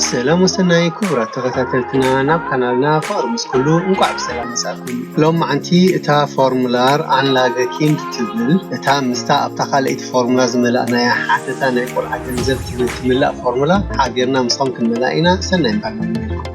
ሰላም ወሰናይ ክቡራት ተኸታተልትና፣ ናብ ካናልና ፋርምስ ኩሉ እንቋዕ ብሰላም መጻእኩም። ሎም መዓንቲ እታ ፎርሙላር ኣንላገ ኪንድ ትብል፣ እታ ምስታ ኣብታ ካልኣይቲ ፎርሙላ ዝመላእናያ ሓተታ ናይ ቆልዓ ገንዘብ ትብል ትምላእ ፎርሙላ ሓቢርና ምስኹም ክንመልኣ ኢና። ሰናይ ምባል ንመነየልኩም።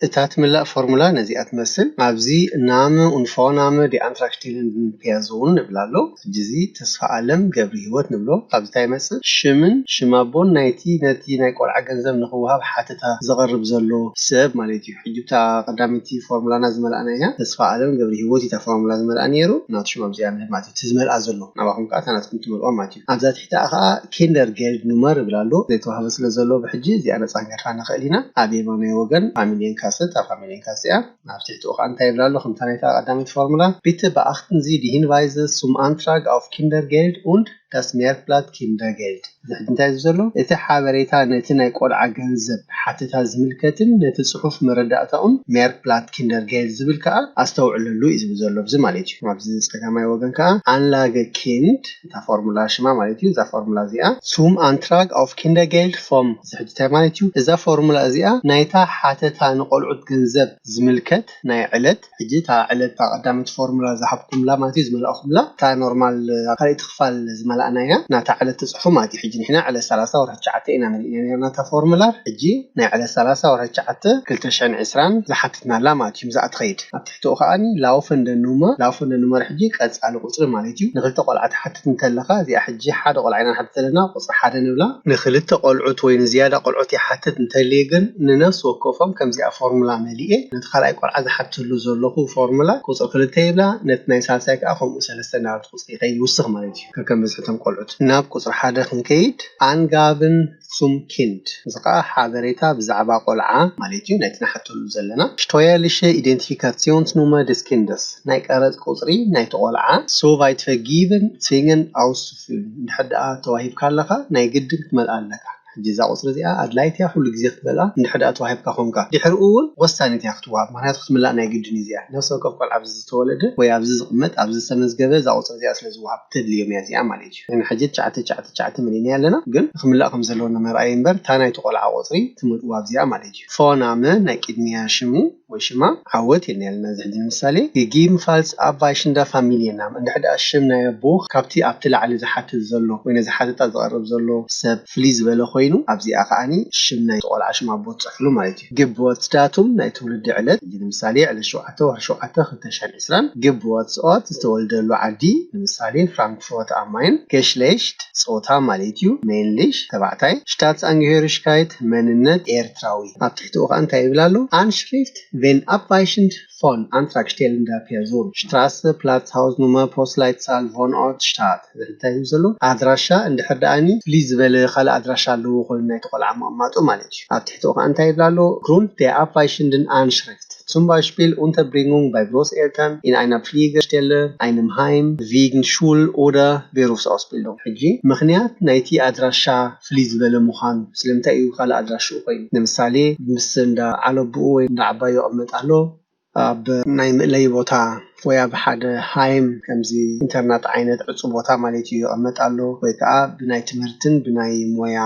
እታ ትምላእ ፎርሙላ ነዚኣ ትመስል። ኣብዚ ናመ ኡን ፎናመ ዲ ኣንትራክሽቴልን ፔርዞን ንብል ኣሎ። ሕጂ እዚ ተስፋ ኣለም ገብሪ ህይወት ንብሎ። ካብዚ እንታይ ይመጽእ? ሽምን ሽም ኣቦን ናይቲ ነቲ ናይ ቆልዓ ገንዘብ ንኽወሃብ ሓተታ ዘቕርብ ዘሎ ሰብ ማለት እዩ። ሕጂ እታ ቀዳመይቲ ፎርሙላና ዝመልኣና እያ። ተስፋ ኣለም ገብሪ ህይወት እዩ እታ ፎርሙላ ዝመልኣ ነይሩ። ናቱ ሽም ኣብዚኣ ንህብ ማለት እዩ። እቲ ዝመልኣ ዘሎ ናባኹም ከኣ እታ ናትኩም ትመልኦ ማለት እዩ። ኣብዛ ትሕቲ ከኣ ኪንደር ጌልድ ኑመር ይብል ኣሎ። ዘይተዋህበ ስለ ዘሎ ብሕጂ እዚኣ ነጻ ክንገድፋ ንኽእል ኢና። ኣብ የማናይ ወገን ፋሚልየን ካሰት፣ ኣብ ፋሚልየን ካሰት እያ። ኣብ ትሕቲኡ ከኣ እንታይ ይብል ኣሎ? ከምታ ናይታ ቀዳመይቲ ፎርሙላ፣ ቢተ በኣኽትን ዚ ዲ ሂንቫይዘ ሱም ኣንትራግ ኣውፍ ኪንደር ጌልድ ኡንድ ዳስ ሜርክብላት ኪንደር ጌልድ። እዚ ሕጂ እንታይ እዩ ዘሎ? እቲ ሓበሬታ ነቲ ናይ ቆልዓ ገንዘብ ሓተታ ዝምልከትን ነቲ ጽሑፍ መረዳእታኡን ሜርክብላት ኪንደር ጌልድ ዝብል ከኣ ኣስተውዕለሉ እዩ ዝብል ዘሎ። እዚ ማለት እዩ። ኣብዚ ጸጋማይ ወገን ከኣ ኣንላገ ኪንድ፣ እታ ፎርሙላ ሽማ ማለት እዩ። እዛ ፎርሙላ እዚኣ ሱም ኣንትራግ ኣውፍ ኪንደር ጌልድ ፎም፣ እዚ ሕጂ እንታይ ማለት እዩ? እዛ ፎርሙላ እዚኣ ናይታ ሓተታ ንቆልዑት ገንዘብ ዝምልከት ናይ ዕለት፣ ሕጂ እታ ዕለት እታ ቀዳመይቲ ፎርሙላ ዝሃብኩምላ ማለት እዩ፣ ዝመላእኩምላ፣ እታ ኖርማል ኣብ ካልኣይቲ ክፋል ዝመላእናያ ናታ ዕለት ትጽሕፉ ማለት እዩ። ሕጂ ንሕና ዕለት ሰላሳ ወርሒ ትሽዓተ ኢና መሊእና ነርና እታ ፎርሙላ። ሕጂ ናይ ዕለት ሰላሳ ወርሒ ትሽዓተ ክልተ ሽሕን ዕስራን ዝሓትትናላ ማለት እዩ። ምስኣ ትኸይድ። ኣብ ትሕቲኡ ከኣኒ ላውፈንደ ኑመር፣ ላውፈንደ ኑመር ሕጂ ቀጻሊ ቁጽሪ ማለት እዩ። ንክልተ ቆልዓ ትሓትት እንተለኻ፣ እዚኣ ሕጂ ሓደ ቆልዓ ኢና ንሓትት ዘለና፣ ቁጽሪ ሓደ ንብላ። ንክልተ ቆልዑት ወይ ንዝያዳ ቆልዑት ይሓትት እንተልየ ግን፣ ንነፍሲ ወከፎም ከምዚኣ ፎርሙላ መሊኤ፣ ነቲ ካልኣይ ቆልዓ ዝሓትሉ ዘለኹ ፎርሙላ ቁጽሪ ክልተ ይብላ፣ ነቲ ናይ ሳልሳይ ከኣ ከምኡ ሰለስተ እናበልኩ ቁጽሪ ይኸይድ ይውስኽ ማለት እዩ። ከከም ብዝሒ እቶም ቆልዑት። ናብ ቁጽሪ ሓደ ክንከይድ፣ ኣንጋብን ሱም ኪንድ፣ እዚ ከኣ ሓበሬታ ብዛዕባ ቆልዓ ማለት እዩ፣ ናይቲ ንሓተሉ ዘለና። Steuerliche Identifikationsnummer des Kindes፣ ናይ ቀረጽ ቁጽሪ ናይቲ ቆልዓ። Soweit vergeben, zwingend auszufüllen፣ እንድሕር ደኣ ተዋሂብካ ኣለኻ፣ ናይ ግድን ክትመልኣ ኣለካ። ሕጂ እዛ ቁጽሪ እዚኣ ኣድላይት እያ፣ ኩሉ ግዜ ክትመልኣ፣ እንድሕር ደኣ ተዋሂብካ ኮንካ። ድሕሪኡ እውን ወሳኒት እያ ክትወሃብ፣ ምኽንያቱ ክትምላእ ናይ ግድን እዩ እዚኣ። ነፍሲ ወከፍ ቆልዓ ኣብዚ ዝተወለደ ወይ ኣብዚ ዝቕመጥ፣ ኣብዚ ዝተመዝገበ እዛ ቁጽሪ እዚኣ ስለ ዝወሃብ ተድልዮም እያ እዚኣ ማለት እዩ። ንሕና ሕጂ ትሽዓተ ትሽዓተ ትሽዓተ መሊእና ኣለና፣ ግን ክምላእ ከም ዘለዎ ንምርኣይ እምበር፣ እታ ናይቲ ቆልዓ ቁጽሪ ትምልእዋ ኣብዚኣ ማለት እዩ። ፎናመ ናይ ቅድሚያ ሽሙ ወይ ሽማ ዓወት ኢልና ኣለና። እዚ ሕጂ ንምሳሌ፣ gegebenenfalls abweichender Familiennamen፣ እንድሕር ደኣ ሽም ናይ ኣቦ ካብቲ ኣብቲ ላዕሊ ዝሓትት ዘሎ ወይ ነዚ ሓተታ ዝቐርብ ዘሎ ሰብ ፍልይ ዝበለ ኮይኑ፣ ኣብዚኣ ከኣኒ ሽም ናይ ቆልዓ ሽም ኣቦ ትጽሕፍሉ ማለት እዩ። Geburtsdatum ናይ ትውልዲ ዕለት፣ ሕጂ ንምሳሌ ዕለት ሸውዓተ ወርሒ ሸውዓተ ክልተ ሽሕን ዕስራን። Geburtsort ዝተወልደሉ ዓዲ፣ ንምሳሌ ፍራንክፎርት ኣም ማይን። Geschlecht ጾታ ማለት እዩ፣ männlich ተባዕታይ። Staatsangehörigkeit መንነት ኤርትራዊ። ኣብ ትሕቲኡ ከኣ እንታይ ይብል ኣሎ? Anschrift wenn abweichend von Antragstellender Person, Straße, Platz, Hausnummer, Postleitzahl, Wohnort, Stadt። እዚ እንታይ እዩ ዘሎ? ኣድራሻ እንድሕር ደኣኒ ፍልይ ዝበለ ካልእ ኣድራሻ ኣለዎ ኮይኑ ናይቲ ቆልዓ ምቕማጡ ማለት እዩ። ኣብ ትሕቲኡ ከኣ እንታይ ይብል ኣሎ? Grund der abweichenden Anschrift, zum Beispiel Unterbringung bei Großeltern, in einer Pflegestelle, einem Heim, wegen Schul- oder Berufsausbildung። ሕጂ ምኽንያት ናይቲ ኣድራሻ ፍልይ ዝበለ ምዃኑ ስለምንታይ እዩ ካልእ ኣድራሽኡ ኮይኑ? ንምሳሌ ምስ እንዳ ዓለብኡ ወይ እንዳ ዓባዩ ይቕመጥ ኣሎ፣ ኣብ ናይ መእለዪ ቦታ ወይ ኣብ ሓደ ሃይም፣ ከምዚ ኢንተርናት ዓይነት ዕጹ ቦታ ማለት እዩ፣ ይቕመጥ ኣሎ፣ ወይ ከዓ ብናይ ትምህርትን ብናይ ሞያ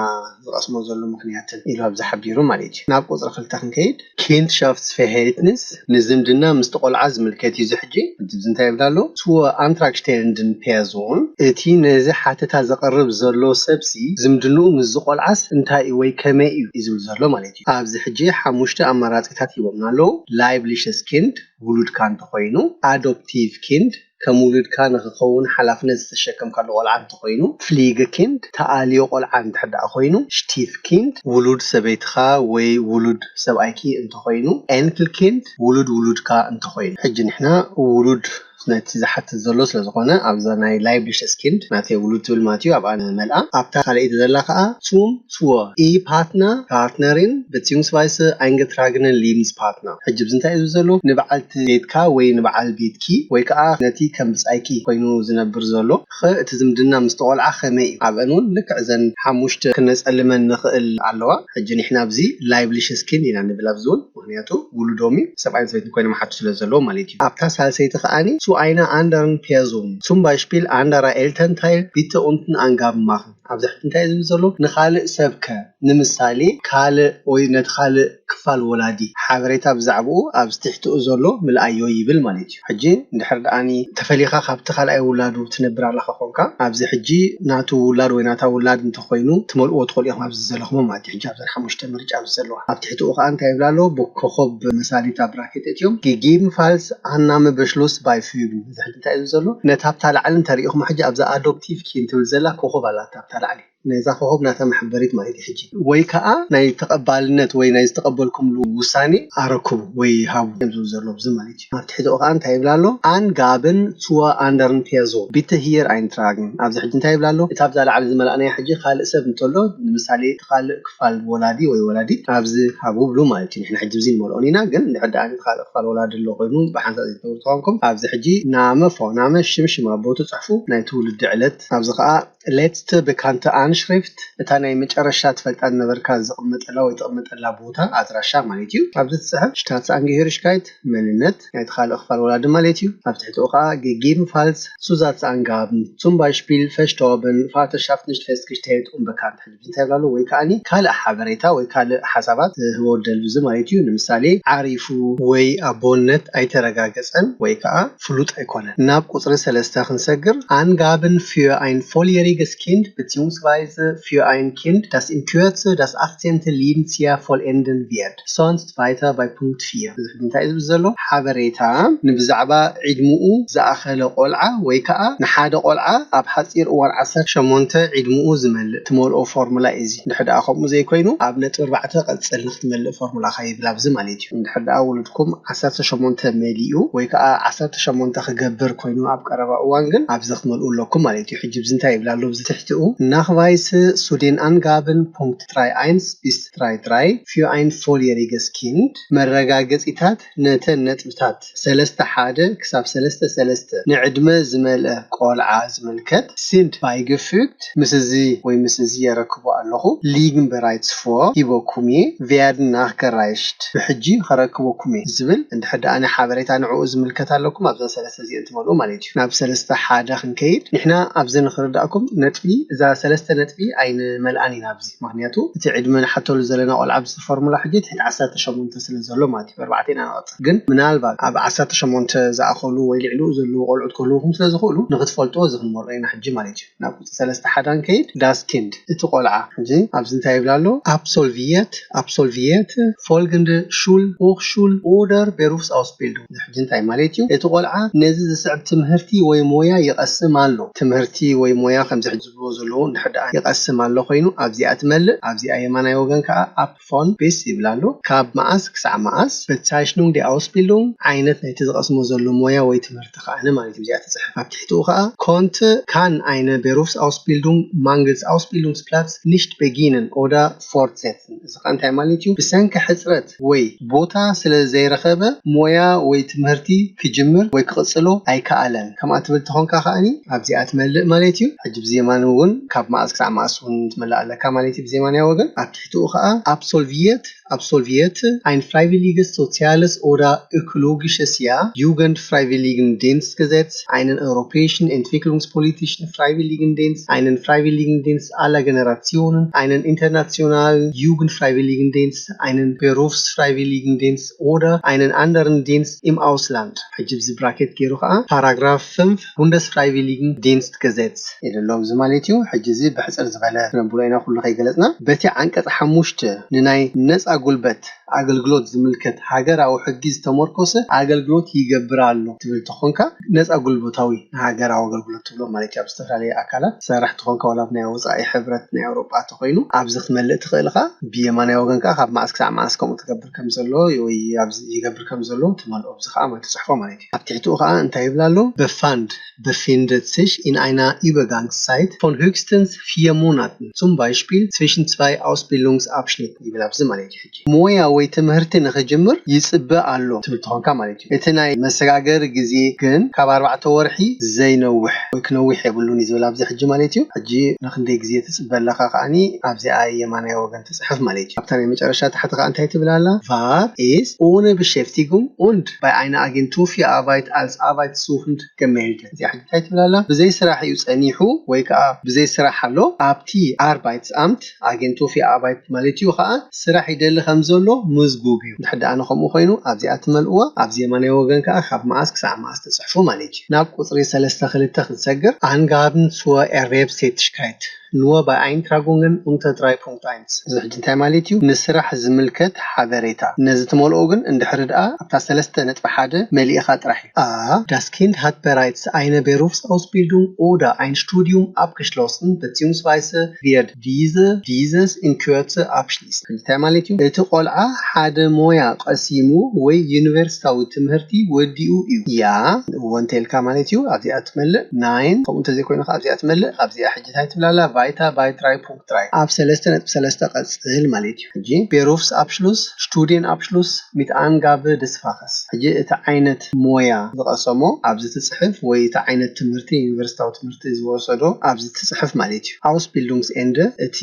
ዝቐስሞ ዘሎ ምኽንያትን ኢሉ ኣብዚ ሓቢሩ ማለት እዩ። ናብ ቁጽሪ ክልተ ክንከይድ፣ Kindschaftsverhältnis ንዝምድና ምስቲ ቆልዓ ዝምልከት እዩ። እዚ ሕጂ እዚ እንታይ ይብል ኣሎ? Zur Antragstellenden Person፣ እቲ ነዚ ሓተታ ዘቕርብ ዘሎ ሰብሲ ዝምድንኡ ምስዚ ቆልዓስ እንታይ እዩ ወይ ከመይ እዩ እዩ ዝብል ዘሎ ማለት እዩ። ኣብዚ ሕጂ ሓሙሽተ ኣማራጺታት ሂቦምና ኣለዉ። Leibliches Kind፣ ውሉድካ እንተኾይኑ፣ Adoptivkind፣ ከም ውሉድካ ንኽኸውን ሓላፍነት ዝተሸከምካሉ ቆልዓ እንተኾይኑ፣ Pflegekind፣ ተኣልዮ ቆልዓ እንድሕር ደኣ ኮይኑ፣ Stiefkind፣ ውሉድ ሰበይትኻ ወይ ውሉድ ሰብኣይኪ እንተኾይኑ፣ Enkelkind፣ ውሉድ ውሉድካ እንተኾይኑ። ሕጂ ንሕና ውሉድ ነቲ ዝሓትት ዘሎ ስለ ዝኾነ፣ ኣብዛ ናይ Leibliches Kind ናተይ ውሉድ ትብል ማለት እዩ፣ ኣብኣ ንመልኣ። ኣብታ ካልኣይቲ ዘላ ከኣ zum፣ zur፣ Ehepartner፣ Partnerin፣ beziehungsweise eingetragenen Lebenspartner። ሕጂ ኣብዚ እንታይ እዩ ዘሎ? ንበዓልቲ ቤትካ ወይ ንበዓል ቤትኪ ወይ ከኣ ነቲ ከም ብጻይኪ ኮይኑ ዝነብር ዘሎ ኸ እቲ ዝምድና ምስቲ ቆልዓ ከመይ እዩ? ኣብአን እውን ልክዕ እዘን ሓሙሽተ ክነጸልመን ንኽእል ኣለዋ። ሕጂ ንሕና ኣብዚ Leibliches Kind ኢና ንብል ኣብዚ እውን፣ ምኽንያቱ ውሉዶም እዩ፣ ሰብኣይን ሰበይትን ኮይኖም ሓቱ ስለ ዘለዉ ማለት እዩ። ኣብታ ሳልሰይቲ ከኣኒ zu einer anderen Person, zum Beispiel anderer Elternteil, bitte unten Angaben machen። ኣብዚ ሕጂ እንታይ እዩ ዝብል ዘሎ? ንኻልእ ሰብከ፣ ንምሳሌ ካልእ ወይ ነቲ ካልእ ክፋል ወላዲ ሓበሬታ ብዛዕባኡ ኣብዚ ትሕትኡ ዘሎ ምልኣዮ ይብል ማለት እዩ። ሕጂ እንድሕር ደኣኒ ተፈሊኻ ካብቲ ካልኣይ ውላዱ ትነብር ኣለኻ ኮንካ፣ ኣብዚ ሕጂ ናቱ ውላድ ወይ ናታ ውላድ እንተኾይኑ ትመልእዎ ትኽእሉ ኢኹም ኣብዚ ዘለኹም ማለት እዩ። ሕጂ ኣብዘን ሓሙሽተ ምርጫ ኣብዚ ዘለዋ ኣብ ትሕትኡ ከዓ እንታይ ይብላ ኣሎ? ብኮኾብ መሳሊት ኣብ ብራኬት እትዮም gegebenenfalls Annahmebeschluss beifügen። እዚ ሕጂ እንታይ እዩ ዘሎ? ነታ ኣብታ ላዕሊ እንተሪኢኹም ሕጂ ኣብዛ ኣዶፕቲቭ ኪን ትብል ዘላ ኮኾብ ኣላታ ኣብታ ላዕሊ ነዛ ኮኾብ ናታ መሐበሪት ማለት እዩ። ሕጂ ወይ ከዓ ናይ ተቐባልነት ወይ ናይ ዝተቐበልኩምሉ ውሳኔ ኣረክቡ ወይ ሃቡ እዮም ዝብል ዘሎ ኣብዚ ማለት እዩ። ኣብ ትሕቲ ከዓ እንታይ ይብላ ኣሎ? Angaben zur anderen Person bitte hier eintragen። ኣብዚ ሕጂ እንታይ ይብላ ኣሎ? እቲ ኣብዛ ላዕሊ ዝመላእናዮ ሕጂ ካልእ ሰብ እንተሎ፣ ንምሳሌ እቲ ካልእ ክፋል ወላዲ ወይ ወላዲት ኣብዚ ሃቡ ብሉ ማለት እዩ። ንሕና ሕጂ እዚ ንመልኦን ኢና፣ ግን እንድሕር ደኣ እቲ ካልእ ክፋል ወላዲ ኣሎ ኮይኑ ብሓንሳእ ዘይትነብሩ ተኾንኩም ኣብዚ ሕጂ ናመ ፎ ናመ ሽም ሽም ኣቦ ትፅሕፉ ናይ ትውልዲ ዕለት ኣብዚ ከዓ letzte bekannte Anschrift እታ ናይ መጨረሻ ትፈልጣ ነበርካ ዝቕመጠላ ወይ ትቕመጠላ ቦታ ኣድራሻ ማለት እዩ። ኣብዚ ትፅሕፍ Staatsangehörigkeit መንነት ናይቲ ካልእ ክፋል ወላዲ ማለት እዩ። ኣብ ትሕትኡ ከዓ gegebenenfalls Zusatzangaben zum Beispiel verstorben, Vaterschaft nicht festgestellt, unbekannt ሕጂ እንታይ ይብላሉ ወይ ከዓኒ ካልእ ሓበሬታ ወይ ካልእ ሓሳባት ህቦ ደልብዚ ማለት እዩ። ንምሳሌ ዓሪፉ ወይ ኣቦነት ኣይተረጋገፀን ወይ ከዓ ፍሉጥ ኣይኮነን። ናብ ቁፅሪ ሰለስተ ክንሰግር Angaben für ein volljähriges Kind beziehungsweise für ein Kind, das in Kürze das achtzehnte Lebensjahr vollenden wird, sonst weiter bei Punkt vier። እዚ እንታይ እዩ ዝብል ዘሎ? ሓበሬታ ንብዛዕባ ዕድምኡ ዝኣኸለ ቆልዓ ወይ ከዓ ንሓደ ቆልዓ ኣብ ሓፂር እዋን ዓሰርተ ሸሞንተ ዕድምኡ ዝመልእ ትመልኦ ፎርሙላ እዩ። እዚ እንድሕር ደኣ ከምኡ ዘይኮይኑ ኣብ ነጥቢ ኣርባዕተ ቀፅል ንክትመልእ ፎርሙላኻ ይብል ኣብዚ ማለት እዩ። እንድሕር ደኣ ውሉድኩም ዓሰርተ ሸሞንተ መሊኡ ወይ ከዓ ዓሰርተ ሸሞንተ ክገብር ኮይኑ ኣብ ቀረባ እዋን ግን ኣብዚ ክትመልኡ ኣለኩም ማለት እዩ። ሕጂ ብዚ እንታይ ይብል ኣሎ? ብዚ ትሕትኡ Nachweise zu den Angaben Punkt drei eins bis drei drei für ein volljähriges Kind መረጋገፂታት ነተን ነጥብታት ሰለስተ ሓደ ክሳብ ሰለስተ ሰለስተ ንዕድመ ዝመልአ ቆልዓ ዝምልከት sind beigefügt ምስ እዚ ወይ ምስ እዚ የረክቦ ኣለኹ liegen bereits vor ሂበኩም እየ werden nachgereicht ብሕጂ ከረክበኩም እየ ዝብል እንድሕር ደኣ ሓበሬታ ንዕኡ ዝምልከት ኣለኩም ኣብዛ ሰለስተ እዚአን ትመልኡ ማለት እዩ። ናብ ሰለስተ ሓደ ክንከይድ ንሕና ኣብዚ ንክርዳእኩም ነጥቢ እዛ ሰለስተ ነጥቢ ኣይንመልኣን ኢና ኣብዚ ምክንያቱ እቲ ዕድመ ንሓተሉ ዘለና ቆልዓ ኣብዚ ፎርሙላ ሕጂ ትሕቲ ዓሰርተ ሸሞንተ ስለ ዘሎ ማለት እዩ። ኣርባዕተ ኢና ንቐፅል ግን ምናልባት ኣብ ዓሰርተ ሸሞንተ ዝኣኸሉ ወይ ልዕሊኡ ዘለዉ ቆልዑት ክህልውኩም ስለ ዝኽእሉ ንክትፈልጥዎ እዚ ክንመርኦ ኢና ሕጂ ማለት እዩ። ናብ ቁፅሪ ሰለስተ ሓደ ንከይድ das Kind እቲ ቆልዓ ሕጂ ኣብዚ እንታይ ይብል ኣሎ? Absolviert absolviert folgende Schul Hochschul oder Berufsausbildung እዚ ሕጂ እንታይ ማለት እዩ? እቲ ቆልዓ ነዚ ዝስዕብ ትምህርቲ ወይ ሞያ ይቐስም ኣሎ። ትምህርቲ ወይ ሞያ ከምዚ ሕጂ ዝብልዎ ዘለዉ እንድሕር ደኣ ይቐስም ኣሎ ኮይኑ ኣብዚኣ ትመልእ። ኣብዚኣ የማናይ ወገን ከዓ ab von bis ይብል ኣሎ። ካብ መዓስ ክሳዕ መዓስ? Bezeichnung der Ausbildung ዓይነት ናይቲ ዝቐስሞ ዘሎ ሞያ ወይ ትምህርቲ ከዓነ ማለት እዩ። እዚኣ ትፅሕፍ ኣብ ትሕትኡ ከዓ konnte kann eine Berufsausbildung mangels Ausbildungsplatz nicht beginnen oder fortsetzen እዚ ከዓ እንታይ ማለት እዩ? ብሰንኪ ሕፅረት ወይ ቦታ ስለ ዘይረኸበ ሞያ ወይ ትምህርቲ ክጅምር ወይ ክቕፅሎ ኣይከኣለን። ከምኣ ትብል ተኾንካ ከዓኒ ኣብዚኣ ትመልእ ማለት እዩ። ሕጂ ብዚ የማን እውን ካብ መዓስ ክሳዕ መዓስ እውን ትመልእ ኣለካ ማለት እዩ። ብዚ የማንያ ወገን ኣብ ትሕትኡ ከዓ absolviert absolviert ein freiwilliges soziales oder ökologisches Jahr, Jugendfreiwilligendienstgesetz, einen europäischen entwicklungspolitischen Freiwilligendienst, einen Freiwilligendienst aller Generationen, einen internationalen Jugendfreiwilligendienst, einen Berufsfreiwilligendienst oder einen anderen Dienst im Ausland. ሕጂ ብዚ ብራኬት ገይሩ ከዓ ፓራግራፍ ፍንፍ Bundesfreiwilligendienstgesetz ይደሎ እዚ ማለት እዩ። ሕጂ እዚ ብሕፅር ዝበለ ክነብሎ ኢና ኩሉ ከይገለፅና በቲ ዓንቀፅ ሓሙሽተ ንናይ ነፃ ጉልበት ኣገልግሎት ዝምልከት ሃገራዊ ሕጊ ዝተመርኮሰ ኣገልግሎት ይገብር ኣሎ ትብል ተኾንካ ነፃ ጉልበታዊ ንሃገራዊ ኣገልግሎት ትብሎ ማለት እዩ። ኣብ ዝተፈላለዩ ኣካላት ትሰርሕ ተኾንካ ዋላ ኣብ ናይ ወፃኢ ሕብረት ናይ ኣውሮጳ ተኾይኑ ኣብዚ ክትመልእ ትኽእል ኢኻ። ብየማናይ ወገን ከዓ ካብ መዓስ ክሳዕ መዓስ ከምኡ ትገብር ከም ዘሎ ወይ ኣብዚ ይገብር ከም ዘሎ ትመልኦ ኣብዚ ከዓ ማለት ትፅሕፎ ማለት እዩ። ኣብ ትሕትኡ ከዓ እንታይ ይብል ኣሎ? Befand befindet sich in einer Übergangszeit von höchstens vier Monaten, zum Beispiel zwischen zwei Ausbildungsabschnitten ይብል ኣብዚ ማለት እዩ። ሕጂ ሞያ ወይ ትምህርቲ ንኽጅምር ይጽበ ኣሎ ትብል ትኾንካ ማለት እዩ። እቲ ናይ መሰጋገሪ ግዜ ግን ካብ ኣርባዕተ ወርሒ ዘይነውሕ ወይ ክነውሕ የብሉን እዩ ዝብል ኣብዚ ሕጂ ማለት እዩ። ሕጂ ንክንደይ ግዜ ትጽበ ኣለኻ ከዓኒ ኣብዚኣ የማናይ ወገን ትጽሕፍ ማለት እዩ። ኣብታ ናይ መጨረሻ ታሕቲ ከዓ እንታይ ትብል ኣላ? War ist ohne Beschäftigung und bei einer Agentur für Arbeit als Arbeitssuchend gemeldet። እዚኣ ሕጂ እንታይ ትብል ኣላ? ብዘይ ስራሕ እዩ ጸኒሑ ወይ ከዓ ብዘይ ስራሕ ኣሎ። ኣብቲ Arbeitsamt Agentur für Arbeit ማለት እዩ ከዓ ስራሕ ይደሊ ከም ዘሎ ምዝጉብ እዩ። እንድሕር ደኣ ንኸምኡ ኮይኑ ኣብዚኣ ትመልእዋ። ኣብዚ የማናይ ወገን ከዓ ካብ መዓስ ክሳዕ መዓስ ትጽሕፉ ማለት እዩ። ናብ ቁጽሪ ሰለስተ ክልተ ክንሰግር፣ Angaben zur Erwerbstätigkeit nur bei Eintragungen unter drei Punkt eins። እዚ ሕጂ እንታይ ማለት እዩ? ንስራሕ ዝምልከት ሓበሬታ። ነዚ ትመልኦ ግን እንድሕሪ ደኣ ኣብታ ሰለስተ ነጥቢ ሓደ መሊእኻ ጥራሕ እዩ። A. Das Kind hat bereits eine Berufsausbildung oder ein Studium abgeschlossen beziehungsweise wird diese, dieses in Kürze abschließen። ሕጂ እንታይ ማለት እዩ? እቲ ቆልዓ ሓደ ሞያ ቀሲሙ ወይ ዩኒቨርሲታዊ ትምህርቲ ወዲኡ እዩ። ያ፣ እወ እንተልካ ማለት እዩ። ኣብዚኣ ትመልእ። Nein፣ ከምኡ እንተዘይኮይኑ ከ ኣብዚኣ ትመልእ። ኣብዚኣ ሕጂ እንታይ ትብላላ? Weiter bei drei Punkt drei። ኣብ ሰለስተ ነጥቢ ሰለስተ ቀጽል ማለት እዩ። ሕጂ Berufsabschluss፣ Studienabschluss mit Angabe des Faches። ሕጂ እቲ ዓይነት ሞያ ዝቐሰሞ ኣብዚ ትጽሕፍ ወይ እቲ ዓይነት ትምህርቲ ዩኒቨርሲታዊ ትምህርቲ ዝወሰዶ ኣብዚ ትጽሕፍ ማለት እዩ። Ausbildungsende፣ እቲ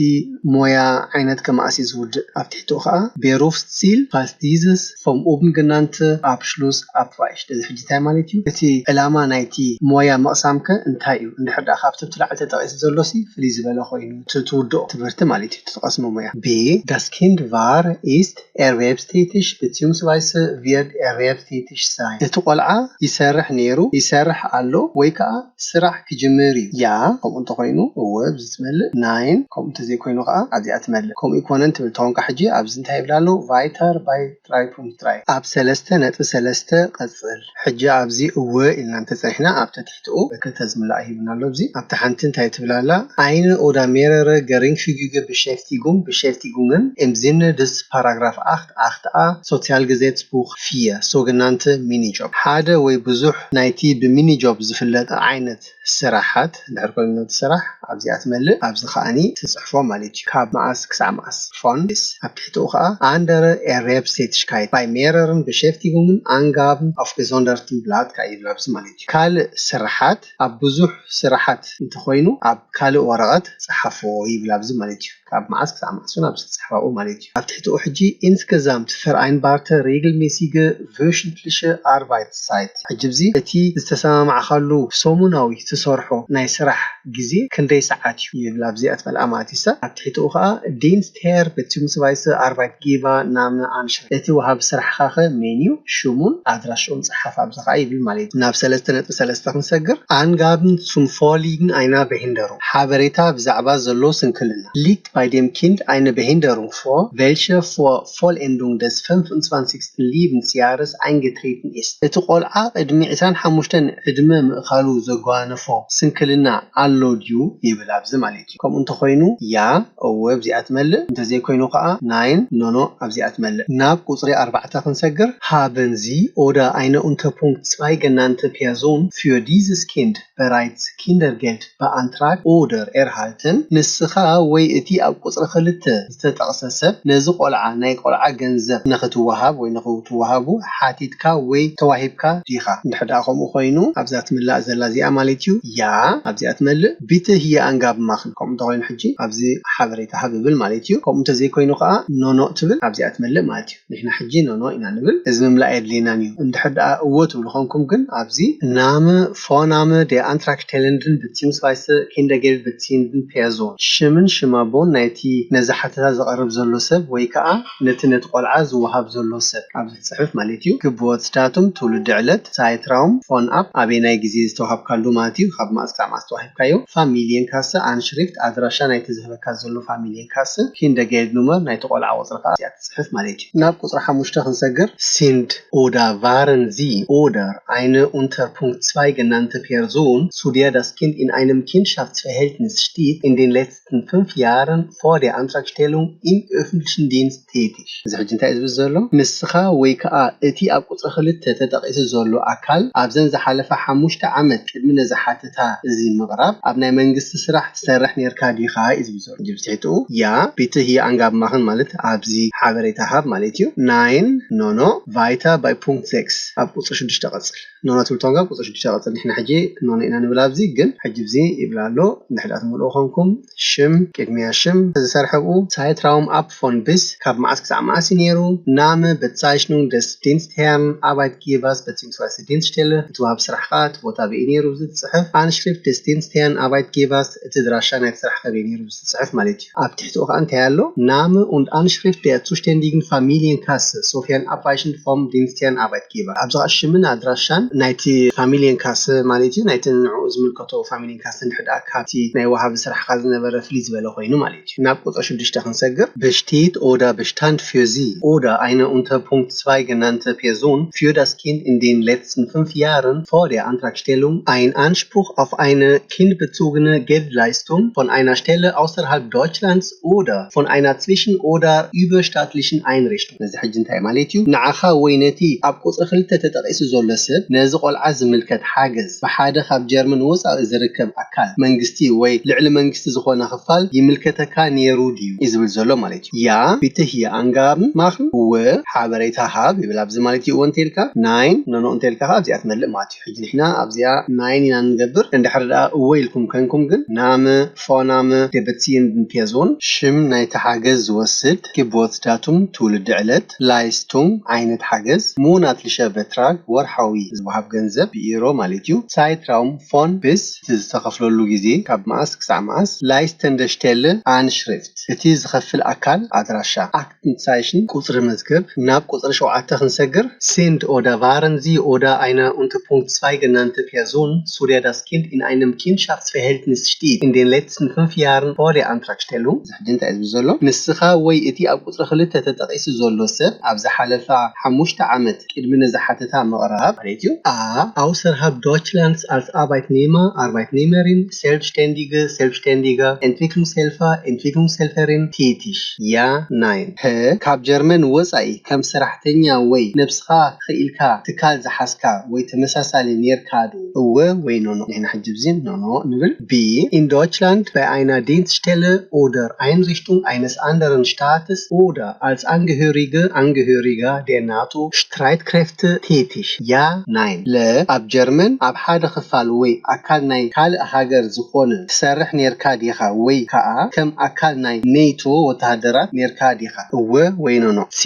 ሞያ ዓይነት ከመኣሲ ዝውድእ ኣብ ትሕቲኡ ከዓ Berufsziel, falls dieses vom oben genannte Abschluss abweicht። እዚ ሕጂ እንታይ ማለት እዩ? እቲ ዕላማ ናይቲ ሞያ ምቕሳምከ እንታይ እዩ? እንድሕር ደኣ ካብቲ ኣብቲ ላዕሊ ተጠቒሱ ዘሎሲ ፍልይ ዝበለ ኮይኑ እቲ ትውድኦ ትምህርቲ ማለት እዩ፣ እቲ ትቐስሞ ሞያ። B. Das Kind war, ist erwerbstätig beziehungsweise wird erwerbstätig sein። እቲ ቆልዓ ይሰርሕ ነይሩ፣ ይሰርሕ ኣሎ ወይ ከዓ ስራሕ ክጅምር እዩ። ያ፣ ከምኡ እንተኾይኑ እወ ኣብዚ ትመልእ። Nein፣ ከምኡ እንተዘይኮይኑ ከዓ ኣብዚኣ ትመልእ። ከምኡ ይኮነን ትብል ተኾንካ ሕጂ ኣብዚ እንታይ ይብል ኣሎ? Weiter bei drei Punkt drei። ኣብ ሰለስተ ነጥቢ ሰለስተ ቀጽል። ሕጂ ኣብዚ እወ ኢልና እንተጸኒሕና ኣብ ትሕቲኡ ክልተ ዝምላእ ሂብና ኣሎ። ኣብዚ ኣብታ ሓንቲ እንታይ ትብል ኣላ? Eine oder mehrere geringfügige Beschäftigung፣ Beschäftigungen im Sinne des Paragraph acht acht a Sozialgesetzbuch vier፣ sogenannte Minijob። ሓደ ወይ ብዙሕ ናይቲ ብሚኒጆብ ዝፍለጥ ዓይነት ስራሓት እንድሕር ኮይኑ ነቲ ስራሕ ኣብዚኣ ትመልእ፣ ኣብዚ ከዓኒ ትጽሕፎ ማለት እዩ። ካብ መዓስ ክሳዕ መዓስ? Von bis። ኣብ ትሕቲኡ ከዓ andere Erwerbstätigkeit bei mehreren Beschäftigungen, Angaben auf gesondertem Blatt ከዓ ይብል ኣብዚ ማለት እዩ። ካልእ ስራሓት ኣብ ብዙሕ ስራሓት እንተኾይኑ ኣብ ካልእ ወረቐት ጸሓፎ ይብል ኣብዚ ማለት እዩ። ካብ መዓስ ክሳዕ መዓስ እውን ኣብዚ ትጽሕፍ ኣብኡ ማለት እዩ። ኣብ ትሕቲኡ ሕጂ insgesamt vereinbarte regelmäßige wöchentliche Arbeitszeit። ሕጂ ኣብዚ እቲ ዝተሰማማዕካሉ ሰሙናዊ ትሰርሖ ናይ ስራሕ ግዜ ክንደይ ሰዓት እዩ ይብል። ኣብዚኣ ትመልኣ ማለት እዩ። ኣብ ትሕቲኡ ከዓ Dienstherr beziehungsweise Arbeitgebername anschreiben። እቲ ወሃቢ ስራሕኻ ኸ መን እዩ? ሽሙን ኣድራሽኡን ጸሓፍ ኣብዚ ከዓ ይብል ማለት እዩ። ናብ ሰለስተ ነጥቢ ሰለስተ ክንሰግር፣ Angaben zum Vorliegen einer Behinderung። ሓበሬታ ብዛዕባ ዘሎ ስንክልና። Liegt bei dem Kind eine Behinderung vor, welche vor Vollendung des fünfundzwanzigsten Lebensjahres eingetreten ist። እቲ ቆልዓ ቅድሚ ዕስራን ሓሙሽተን ዕድመ ምእካሉ ዘጓነፎ ስንክልና ኣሎ ድዩ ይብል ኣብዚ ማለት እዩ። ከምኡ እንተኾይኑ ያ፣ እወ ኣብዚኣ ትመልእ። እንተዘይኮይኑ ከዓ Nein፣ ኖኖ ኣብዚኣ ትመልእ። ናብ ቁጽሪ ኣርባዕተ ክንሰግር፣ Haben Sie oder eine Unterpunkt zwei genannte Person für dieses Kind bereits Kindergeld beantragt oder erhalten? ንስኻ ወይ እቲ ኣብ ቁጽሪ ክልተ ዝተጠቕሰ ሰብ ነዚ ቆልዓ ናይ ቆልዓ ገንዘብ ንኽትወሃብ ወይ ንኽትወሃቡ ሓቲትካ ወይ ተዋሂብካ ዲኻ? እንድሕር ደኣ ከምኡ ኮይኑ ኣብዛ ትምላእ ዘላ እዚኣ ማለት እዩ። ያ፣ ኣብዚኣ ትመልእ። Bitte hier Angaben machen። ከምኡ እንተኮይኑ ሕጂ ኣብዚ ሓበሬታ ሃብ ይብል ማለት እዩ። ከምኡ እንተዘይኮይኑ ከዓ ኖኖ ትብል ኣብዚኣ ትመልእ ማለት እዩ። ንሕና ሕጂ ኖኖ ኢና ንብል፣ እዚ ምምላእ የድልየናን እዩ። እንድሕር ደኣ እወ ትብሉ ኮንኩም ግን ኣብዚ Name, Vorname der Antragstellenden beziehungsweise Kindergeld beziehenden Person፣ ሽምን ሽም ኣቦን ናይቲ ነዚ ሓተታ ዘቕርብ ዘሎ ሰብ ወይ ከዓ ነቲ ነቲ ቆልዓ ዝወሃብ ዘሎ ሰብ ኣብዚ ትጽሕፍ ማለት እዩ። Geburtsdatum፣ ትውልዲ ዕለት፣ Zeitraum፣ von ab፣ ኣበየናይ ግዜ ዝተዋሃብካሉ ማለት እዩ፣ ካብ መዓስ ክሳዕ መዓስ ተዋሂብካዮ፣ Familienkasse፣ Anschrift፣ ኣድራሻ ናይቲ ዝህበካ ዘሎ Familienkasse፣ Kindergeldnummer፣ ናይቲ ቆልዓ ቁጽሪ ከዓ እዚኣ ትጽሕፍ ማለት እዩ። ናብ ቁጽሪ ሓሙሽተ ክንሰግር፣ Sind oder waren Sie oder eine Unterpunkt zwei genannte Person, zu der das Kind in einem Kindschaftsverhältnis steht, in den letzten fünf Jahren vor der Antragstellung im öffentlichen Dienst tätig. እዚ ሕጂ እንታይ እዩ ዝብል ዘሎ? ንስኻ ወይ ከዓ እቲ ኣብ ቁፅሪ ክልተ ተጠቒሱ ዘሎ ኣካል ኣብዘን ዝሓለፋ ሓሙሽተ ዓመት ቅድሚ ነዚ ሓተታ እዚ ምቕራብ ኣብ ናይ መንግስቲ ስራሕ ትሰርሕ ነርካ ዲኻ እዩ ዝብል ዘሎ። ሕጂ ብትሕትኡ ያ bitte hier Angaben machen ማለት ኣብዚ ሓበሬታ ሃብ ማለት እዩ። Nein, no, no, weiter bei Punkt sechs ኣብ ቁፅሪ ሽዱሽተ ቀፅል። ኖኖ ትብል ቶንጋ ቁፅሪ ሽዱሽተ ቀፅል። ንሕና ሕጂ ኖኖ ኢና ንብል ኣብዚ፣ ግን ሕጂ ብዚ ይብል ኣሎ። እንድሕር ደኣ ትመልኡ ኮንኩም ሽም፣ ቅድሚያ ሽም፣ ዝሰርሐ ብኡ፣ Zeitraum ab von bis፣ ካብ መዓስ ክሳዕ መዓስ እዩ ነይሩ፣ Name, Bezeichnung des Dienstherrn, Arbeitgebers beziehungsweise Dienststelle፣ እቲ ወሃቢ ስራሕ ከዓ እቲ ቦታ በይ ነይሩ ዝፅሕፍ፣ Anschrift des Dienstherrn, Arbeitgebers፣ እቲ ድራሻ ናይቲ ስራሕ ከበይ ነይሩ ዝፅሕፍ ማለት እዩ። ኣብ ትሕቲኡ ከዓ እንታይ ኣሎ? Name und Anschrift der zuständigen Familienkasse, sofern abweichend vom Dienstherrn, Arbeitgeber። ኣብዚ ከዓ ሽምን ኣድራሻን ናይቲ ፋሚሊየን ካሰ ማለት እዩ፣ ናይቲ ንዕኡ ዝምልከቶ ፋሚሊየን ካሰ እንድሕር ደኣ ካብቲ ናይ ወሃቢ ስራሕካ ዝነበረ ፍልይ ዝበለ ኮይኑ ማለት እዩ። ናብ ቁፅሪ ሽዱሽተ ክንሰግር፣ besteht oder bestand für sie oder eine unter Punkt zwei genannte Person für das Kind in den letzten fünf Jahren vor der Antragstellung ein Anspruch auf eine kindbezogene Geldleistung von einer Stelle außerhalb Deutschlands oder von einer zwischen- oder überstaatlichen Einrichtung። እዚ ሕጂ እንታይ ማለት እዩ? ንዓኻ ወይ ነቲ ኣብ ቁፅሪ ክልተ ተጠቒሱ ዘሎ ሰብ ነዚ ቆልዓ ዝምልከት ሓገዝ ብሓደ ካብ ጀርመን ወፃኢ ዝርከብ ኣካል መንግስቲ ወይ ልዕሊ መንግስቲ ዝኾነ ክፋል ይምልከተካ ነይሩ ድዩ እዩ ዝብል ዘሎ ማለት እዩ። Ja, bitte hier Angaben machen። እወ፣ ሓበሬታ ሃብ ይብል ኣብዚ ማለት እዩ። እወ እንተልካ፣ Nein፣ ኖኖ እንተልካ ከዓ ኣብዚኣ ትመልእ ማለት እዩ። ሕጂ ንሕና ኣብዚኣ Nein ኢና ንገብር። እንድሕር ደኣ እወ ኢልኩም ኮንኩም ግን Name, Vorname der beziehenden Person፣ ሽም ናይቲ ሓገዝ ዝወስድ፣ Geburtsdatum ትውልዲ ዕለት፣ Leistung ዓይነት ሓገዝ፣ monatlicher Betrag ወርሓዊ ዝወሃብ ገንዘብ ብኢሮ ማለት እዩ፣ Zeitraum von bis እቲ ዝተኸፍለሉ ግዜ ካብ መዓስ ክሳዕ መዓስ፣ Leistende Stelle፣ Anschrift እቲ ዝኸፍል ኣካል ኣድራሻ፣ Aktenzeichen ቁፅሪ መዝገብ። ናብ ቁፅሪ ሸውዓተ ክንሰግር፣ Sind oder waren sie oder eine unter Punkt zwei genannte Person zu der das Kind in einem Kindschaftsverhältnis steht in den letzten fünf Jahren vor der Antragstellung? እዚ ሕጂ እንታይ እዩ ዝብል ዘሎ? ንስኻ ወይ እቲ ኣብ ቁፅሪ ክልተ ተጠቒሱ ዘሎ ሰብ ኣብ ዝሓለፋ ሓሙሽተ ዓመት ቅድሚ ነዚ ሓተታ ምቕራብ ማለት እዩ። A, außerhalb Deutschlands als Arbeitnehmer, Arbeitnehmerin, Selbstständige, Selbstständiger, Entwicklungshelfer, Entwicklungshelferin tätig? Ja, nein. H, ካብ ጀርመን ወፃኢ ከም ሰራሕተኛ ወይ ነብስኻ ክኢልካ ትካል ዝሓዝካ ወይ ተመሳሳሊ ኔርካ ዶ? እወ ወይ ኖኖ። ንሕና ሕጂ ብዚ ኖኖ ንብል። B, in Deutschland bei einer Dienststelle oder Einrichtung eines anderen Staates oder als Angehörige, Angehöriger der NATO Streitkräfte tätig? Ja, nein. ለ፣ ኣብ ጀርመን ኣብ ሓደ ክፋል ወይ ኣካል ናይ ካልእ ሃገር ዝኾነ ትሰርሕ ኔርካ ዲኻ ወይ ከኣ ከም ኣካል ናይ ኔቶ ወተሃደራት ኔርካ ዲኻ? እወ ወይ ኖኖ። C,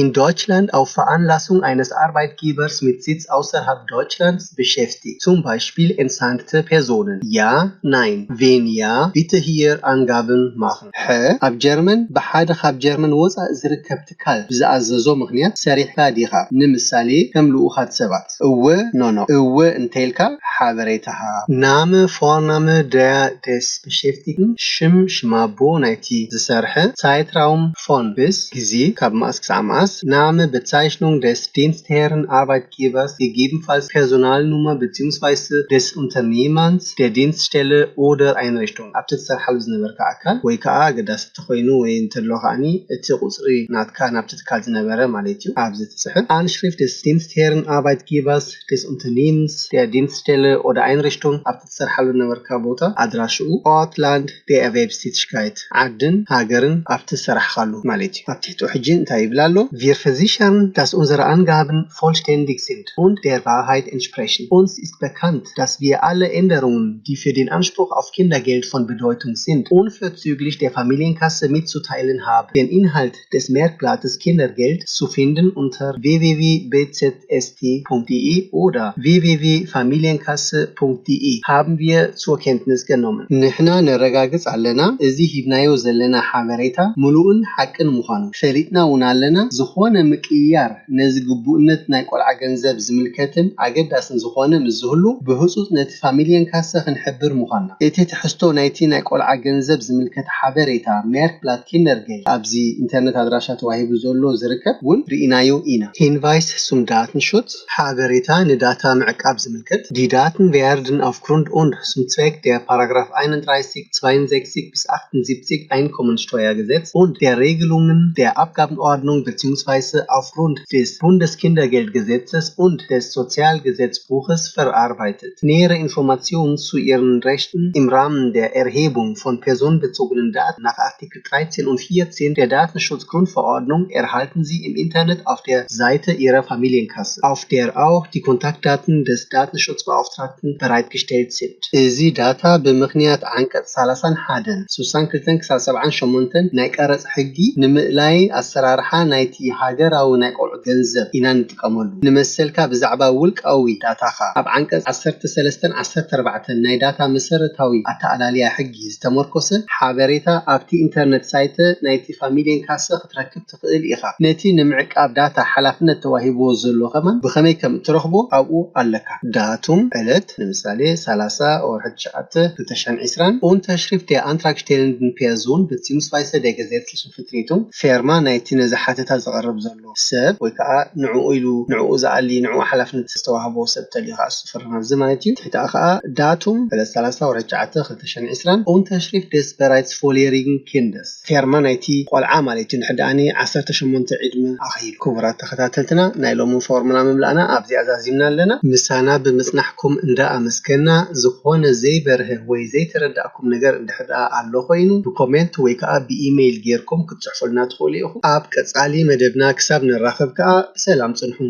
in Deutschland auf Veranlassung eines Arbeitgebers mit Sitz außerhalb Deutschlands beschäftigt, zum Beispiel entsandte Personen? Ja, nein. Wenn ja, bitte hier Angaben machen. ሐ፣ ኣብ ጀርመን ብሓደ ካብ ጀርመን ወፃኢ ዝርከብ ትካል ብዝኣዘዞ ምኽንያት ሰሪሕካ ዲኻ? ንምሳሌ ከም ልኡኻት ሰባት። እወ፣ ኖኖ። እወ እንተልካ ሓበሬታ ሃብ። Name, Vorname der des Beschäftigten፣ ሽም ሽማቦ ናይቲ ዝሰርሐ፣ Zeitraum von bis ግዜ ካብ መዓስ ክሳዕ መዓስ፣ Name, Bezeichnung des Dienstherrn, Arbeitgebers, gegebenenfalls Personalnummer beziehungsweise des Unternehmens, der Dienststelle oder Einrichtung ኣብቲ ትሰርሓሉ ዝነበርካ ኣካል ወይ ከዓ ኣገዳሲ እንተኾይኑ ወይ እንተሎ ከዓኒ እቲ ቁፅሪ ናትካ ናብቲ ትካል ዝነበረ ማለት እዩ ኣብዚ ትፅሕፍ። Anschrift des Dienstherrn, Arbeitgebers, des Unternehmens, der Dienststelle oder Einrichtung ኣብቲ ትሰርሓሉ ዝነበርካ ቦታ ኣድራሽኡ፣ Ortland der Erwerbstätigkeit ዓድን ሃገርን ኣብቲ ዝሰራሕካሉ ማለት እዩ። ኣብ ትሕቲኡ ሕጂ እንታይ ይብል ኣሎ? Wir versichern, dass unsere Angaben vollständig sind und der Wahrheit entsprechen. Uns ist bekannt, dass wir alle Änderungen, die für den Anspruch auf Kindergeld von Bedeutung sind, unverzüglich der Familienkasse mitzuteilen haben. Den Inhalt des Merkblattes Kindergeld zu finden unter w w w b z s t punkt d e oder w w w familienkasse punkt d e haben wir zur Kenntnis genommen. ንሕና ነረጋግጽ ኣለና፣ እዚ ሂብናዮ ዘለና ሓበሬታ ምሉእን ሓቅን ምዃኑ ፈሊጥና እውን ኣለና። ዝኾነ ምቅይያር ነዚ ግቡእነት ናይ ቆልዓ ገንዘብ ዝምልከትን ኣገዳስን ዝኾነ ምስ ዝህሉ ብህጹጽ ነቲ ፋሚልየን ካሰ ክንሕብር ምዃንና። እቲ ትሕዝቶ ናይቲ ናይ ቆልዓ ገንዘብ ዝምልከት ሓበሬታ፣ Merkblatt Kindergeld፣ ኣብዚ ኢንተርነት ኣድራሻ ተዋሂቡ ዘሎ ዝርከብ እውን ርኢናዮ ኢና። Hinweis zum Datenschutz፣ ሓበሬታ ንዳታ ምዕቃብ ዝምልከት፣ Die Daten werden aufgrund und zum Zweck der Paragraph einunddreißig, zweiundsechzig bis achtundsiebzig Einkommensteuergesetz und der Regelungen der Abgabenordnung beziehungsweise aufgrund des Bundeskindergeldgesetzes und des Sozialgesetzbuches verarbeitet. Nähere Informationen zu ihren Rechten im Rahmen der Erhebung von personenbezogenen Daten nach Artikel dreizehn und vierzehn der Datenschutzgrundverordnung erhalten Sie im Internet auf der Seite Ihrer Familienkasse, auf der auch die Kontaktdaten des Datenschutzbeauftragten bereitgestellt sind. እዚ ዳታ ብምኽንያት ዓንቀጽ ሰላሳን ሓደን፣ ስሳን ክልተን ክሳብ ሰብዓን ሸሞንተን ናይ ቀረጽ ሕጊ ንምእላይ ኣሰራርሓ ናይቲ ሃገራዊ ናይ ቆልዑ ገንዘብ ኢና ንጥቀመሉ። ንመሰልካ ብዛዕባ ውልቃዊ ዳታኻ ኣብ ዓንቀጽ ዓሰርተ ሰለስተን ዓሰርተ ኣርባዕተን ናይ ዳታ መሰረታዊ ኣተኣላልያ ሕጊ ዝተመርኮሰ ሓበሬታ ኣብቲ ኢንተርነት ሳይተ ናይቲ ፋሚልየን ካሰ ክትረክብ ትኽእል ኢኻ። ነቲ ንምዕቃብ ዳታ ሓላፍነት ተዋሂብዎ ዘሎ ከማን ብኸመይ ከም እትረኽቦ ኣብኡ ኣለካ። ዳቱም ዕለት ንምሳሌ ሰላሳ ወርሒ ትሽዓተ ክልተ ሽሕን ዕስራን Unterschrift der Antragstellenden Person beziehungsweise der gesetzlichen Vertretung ፌርማ ናይቲ ነዚ ሓተታ ዘቕርብ ዘሎ ሰብ ወይ ከዓ ንዕኡ ኢሉ ንዕኡ ዝኣሊ ንዕኡ ሓላፍነት ዝተዋህቦ ሰብ ተልዩ ከዓ ዝፈርም ኣብዚ ማለት እዩ። ትሕቲ ከዓ ዳቱም ዕለት ሰላሳ ወርሒ ትሽዓተ ክልተ ሽሕን ዕስራን Unterschrift des bereits volljährigen Kindes ፌርማ ናይቲ ቆልዓ ማለት እዩ። ንሕዳኣኒ ዓሰርተ ሸሞንተ ዕድመ ኣኺሉ። ክቡራት ተኸታተልትና ናይ ሎሚ ፎርምና ምምላእና ኣብዚ ኣዛዚምና ኣለና። ምሳና ብምጽናሕኩም እንዳ ኣመስገና ዝኾነ ዘይበርሀ ወይ ዘይተረዳእኩም ነገር እንድሕር ደኣ ኣሎ ኮይኑ ብኮሜንት ወይ ከዓ ብኢሜይል ጌርኩም ክትጽሕፉልና ትኽእሉ ኢኹም። ኣብ ቀጻሊ መደብና ክሳብ ንራኸብ ከዓ ብሰላም ጽንሑ።